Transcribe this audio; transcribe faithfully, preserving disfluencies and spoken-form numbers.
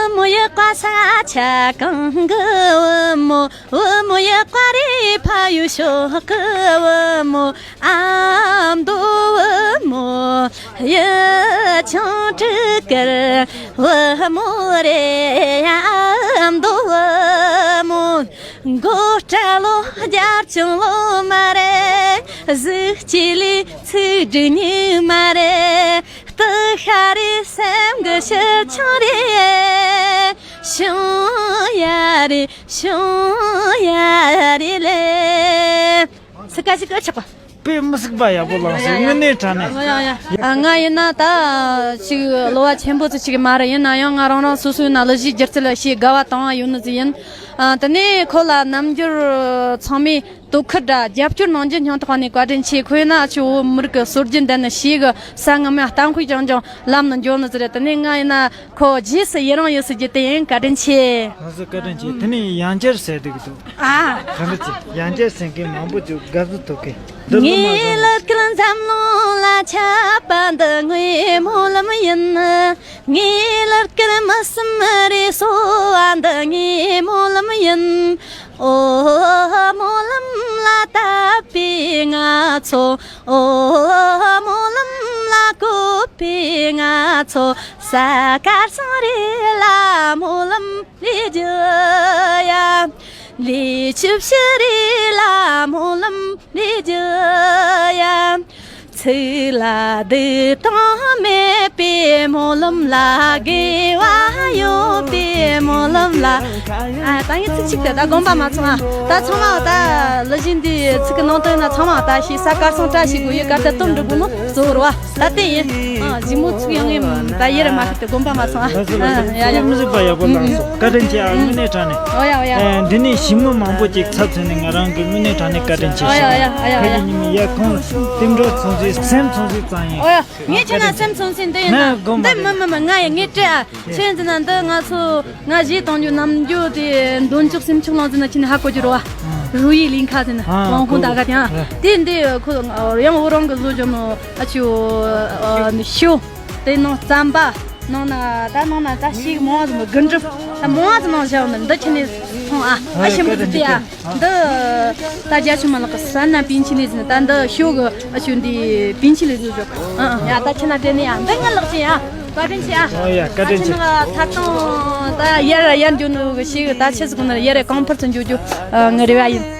བུ་མོ་ཡག་པ་ས་ཆ་གང་གི་བུ་མོ། བུ་མོ་ཡག་པ་རེད་ཕ་ཡུལ་ཕྱོགས་གི་བུ་མོ། ཨ་མདོ་བུ་མོ། ཡུལ་ཆུང་སྤྲུལ་སྐར་བུ་མོ་རེད། ཨ་མདོ་བུ་མོ། མགོ་སྐྲ་ལོ་རྒྱབ་ལྗོངས་ལོ་མ་རེད། གཟུགས་སྐྱེས་ལས་ཚིག་སྒྲིག་ཉུག་མ་རེད། སྟག་ཤ་རེད་སེམས་ཀྱི་ཕྱིར་ཆང་རེད། བྱུང་ཡ་རེད་བྱུང་ཡ་རེད་ལེ། སི་ཀ་ཞིག་གི་ཆག་པ། དཔེ་མི་སྲིད་པ་ཡག་པོ་བླངས་སོང་། དངོས་གནས་དྲང་གནས། ཡ་ཡ་ཡ། ང་ཡིན་ན་ད་ཅིག་གློ་བ་ཆེན་པོ་ཚོ་ཅིག་མ་རེད། ཡིན་ན་ཡང་ང་རང་རང་སོ་སོའི་ནང་གླུ་གཞས་སྒྱུ་རྩལ་ལ་ཞེ་དགའ་བ་དང་ཡོད་ནི་ཟིག་ཡིན། ཨ། དེ་ནས་ཁོ་ལ་རྣམ་འགྱུར་ཚང་མས་དོ་ཁུར་དང་རྒྱབ་སྐྱོར་གནང་རྒྱུ་སྙིང་ཐག་ནས་བཀའ་དྲིན་ཆེ། ཁོ་ཡིན་ན་ཨ་ཆོ་བོད་མི་རིགས་ཀྱི་སྲོལ་རྒྱུན་ལྡན་ནི་ཞིག་གི་ས་ངམ་ཡང་གཏམ་དཔེ་རྐྱང་རྐྱང་ལམ་ནས་འཇོག་ནི་ཟིག་རེད། དེ་ནས་ང་ཡིན་ན་ཁོ་རྗེས་སུ་ཡི་རང་ཡོད་ཟེར་རྒྱུ་དེ་ཡིན། བཀའ་དྲིན་ཆེ། ང་ཚོ་བཀའ་དྲིན་ཆེ། དེ་ནས་ཡང་བསྐྱར་ཟེར་འདུག་གི་འདུག་ཨ། ག་འདྲ་ཅིག་ཡང་བསྐྱར་ཟེར་མཁན་མང་པོ་ཅིག་དགའ་བསུ་ཐོབ་གི་འདུག། ངའི་གླུ་སྐད་འཛམ་གླིང་ལ་ཁྱབ་པ་འདི་ངའི་སྨོན་ལམ་ཡིན། ངའི་གླུ་སྐད་མི་སེམས་རེ་གསོ་བ་འདི་ངའི་སྨོན་ལམ་ཡིན། ཨོ་སྨོན་ལམ་ལ་བཏབ་པའི་ང་ཚོ། ཨོ་སྨོན་ལམ་ལ་བཀོད་པའི་ང་ཚོ། ས་དཀར་སང་རེ་ལ་སྨོན་ལམ་ལས་རྒྱུ་ཡ། ལས་བཅུ་བཞི་རེ་ལ་སྨོན་ལམ་ལས་རྒྱུ་ཡ། ཚིག་ལ་སྡུག་དང་མེད་པའི་སྨོན་ལམ་ལ། དགེ་བ་ཡོད་པའི་སྨོན་ལམ་ལ། ཨ། ད་ངས་ཚིག་གཅིག་དེ་ད་དགོངས་པ་མ་ཚོམ་ཨ། ད་ཚང་མ་ད་གླུ་གཞས་འདི་ཚིག་གི་ནང་དོན་ན་ཚང་མ་ད་ཤེས་ས་དཀར་སང་བཀྲ་ཤིས་དགོས་ཡོད། སྐར་ད་སྟོན་འགྲོ་དགོས་ནོ་གཙོ་བོ་རེད་བ། ད་དེ་ཡིན། ཨ། གཞི་མོ་ཚིག་ཡང་ངས་ད་ཡེ་ར་མ་ཁུར་ཏེ་དགོངས་པ་མ་ཚོམ་ཨ། ཨ། ཡ་ཡ། མི་གཟིགས་པ་ཡག་པོ་བླངས་སོང་། བཀའ་དྲིན་ཆེ་ཨ། དངོས་གནས་དྲང་གནས། ཨོ་ཡ་ཨོ་ཡ། ཨ། འདི་ནས་ཞི་མོ་མང་པོ་ཅིག་ཚབ་མཚོན་ནས་ང་རང་གི་དངོས་གནས་དྲང་གནས་བཀའ་དྲིན་ཆེ་ཞུ། ཨོ་ཡ་ཨོ་ཡ་ཨོ་ཡ་ཨོ་ཡ། ཁ་ཡིན་ཉི་མ་ཡ་ཁོང་རྟེན་འབྲེལ་ཚང་ཟིག་སེམས་ཚང་ཟིག་ཙང་ཡིན། ཨོ་ཡ། ངས་ཁྱེད་ན་སེམས་ཚང་ཟིག་འདི་ཡིན་ན། ན་དགོངས་པ་འདི་མི་མི་མི་ང་ཡ་ངས་སྤྲད་ཨ། ཁྱེད་ཡིན་ན་འདི་ང་ཚོ་ང་གཞས་གཏོང་རྒྱུ་རྣམ་འགྱུར་དེ་འདོན་ཆོག་སེམས་ཆོག་ལང་ཟིན་ན་ཁྱེད་ནས་ཧ་གོ་རྒྱུ་རེད་བ། རུ་ཡི་ལིང་ཁ་ཟིན་ན་ཨ་ཝང་ཧུང་ད་ག་དེ་ཨ། དེ་འདི་ཁོ་ཡང་འོ་རང་གི་བཟོ་བྱུང་ནོ་ཨ་ཆུ་ཨ་ནི་ཤོ། དེ་ནང་རྩམ་པ། ནང་ན་ད་ནང་ན་ད་ཤིག་མང་ཙམ་དགུན་གྲུབ་ད་མང་ཙམ་ནང་བཞག་ནི་འདི་ཁྱེད་ནས་མཐོང་ཨ། ཨ་ཞིམ་པོ་དེ་ཨ། འདི་ད་རྒྱ་ཆུ་མ་ལག་གི་ས་ན་པིན་ཆི་ལི་ཟིན་ད་འདི་ཤོ་གི་ཨ་ཆུ་འདི་པིན་ཆི་ལི་ཟིན་ཞོག་ཨ་ཡ་ད་ཁྱེད་ན་དྲན་ནི་ཡ་འདི་ང་ལག་ཅི་ཡ། བཀའ་དྲིན་ཆེ་ཨ། ཨོ་ཡ་བཀའ་དྲིན་ཆེ། ད་ཆེ་ན་ད་ཡར་ཡར་འགྱོ་ནི་གི་ཤིག་ད་ཆེ་ཟིག་ནི་ཡར་གང་ཕར་ཚུར་འགྱོ་རྒྱུ་ངི་རེ་བ་ཡིན།